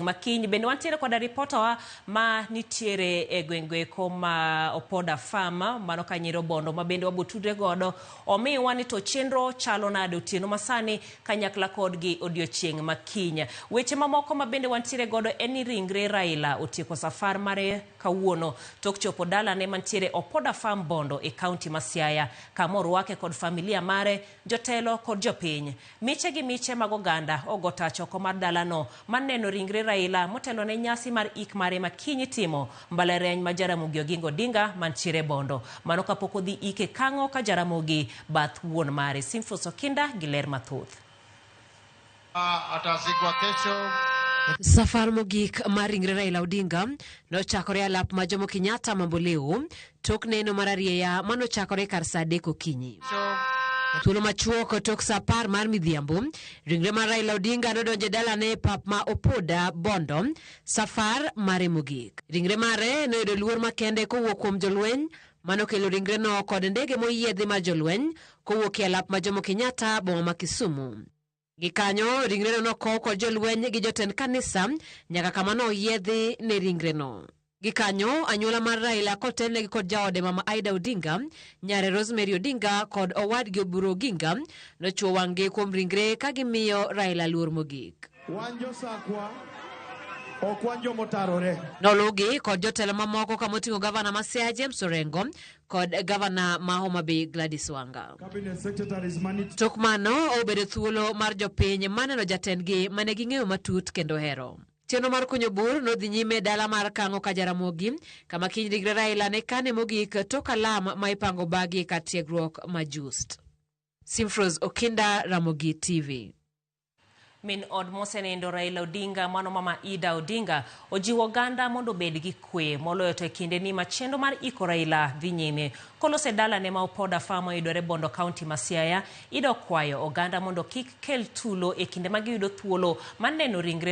Makiny bende wantiere koda ripotawa ma nitiere e gweng' eko ma Opoda Farm mano ka Nyiro Bondo ma bende wabotudre godo omiwa ni to chenro chalo nade otieno masani kanyakla kodgi odiochieng' makiny. Weche mamoko ma bende wantiere godo en ni ringre Raila otieko safar mare kawuono tok chopo dalane mantiere Opoda Farm Bondo e kaunti ma Siaya kama orwake kod familia mare, jotelo kod jopiny. Miche gi miche mag oganda ogo tach oko mar dalano mar neno ringre Raila motelo ne nyasi mar ik mare ma kiny itimo mbalariany ma Jaramogi Oginga Odinga mantiere Bondo. Mano kapok odhi ike Kang'o ka Jaramogi bath wuon mare. Simfos Okinda gi ler mathoth. Atazikwa kesho. Safar mogik mar ringre Raila Odinga nochakore e alap ma Jomo Kenyatta Mamboleo tok neno mar arieya manochakore kar saa 3 okinyi. Thuolo machuok tok saa 10 mar midhiambo, ringre mar Raila Odinga nodonjo e dalane e pap ma Opoda Bondo, safar mare mogik. Ringre mare noyudo luor makende kowuok kuom jolweny manokelo ringreno kod ndege moyiedhi mar jolweny kowuok e alap ma Jomo Kenyatta boma ma Kisumu. Gikanyo ringreno nokow kod jolweny gi jotend kanisa nyaka kama noyiedhi ne ringreno. Gikanyo anyuola mar Raila kotelnegi kod jaode Mama Aida Odinga, nyare Rosemary Odinga kod owadgi Oburu Oginga nochuo wang'gi kuom ringre ka gimiyo Raila luor mogik. Wan josakwa ok wan jomotarore. Noluwgi kod jotelo mamoko kamoting'o gavana ma Siaya James Orengo kod gavana ma Homa Bay Gladys Wanga. Cabinet secretaries manit Tok mano obedo thuolo mar jopiny maneno jatendgi mane ging'eyo matut kendo hero. Chenro mar kunyo bur nodhi nyime e dala mar Kang'o ka Jaramogi, kama kiny ringre Raila ne kane mogik tok alam ma ipango bagi e kar tiegruok ma Just. Simfros Okinda, Ramogi TV. Min od mosenindo Raila Odinga mano mama Ida Odinga ojiwo oganda mondo obed gi kwe moloyo to e kinde ni ma chenro mar iko Raila dhi nyime. Kolose e dalane ma Opoda Farm oyudore Bondo County ma Siaya, Ida okwayo oganda mondo kik kel tulo e kinde ma giyudo thuolo mar neno ringre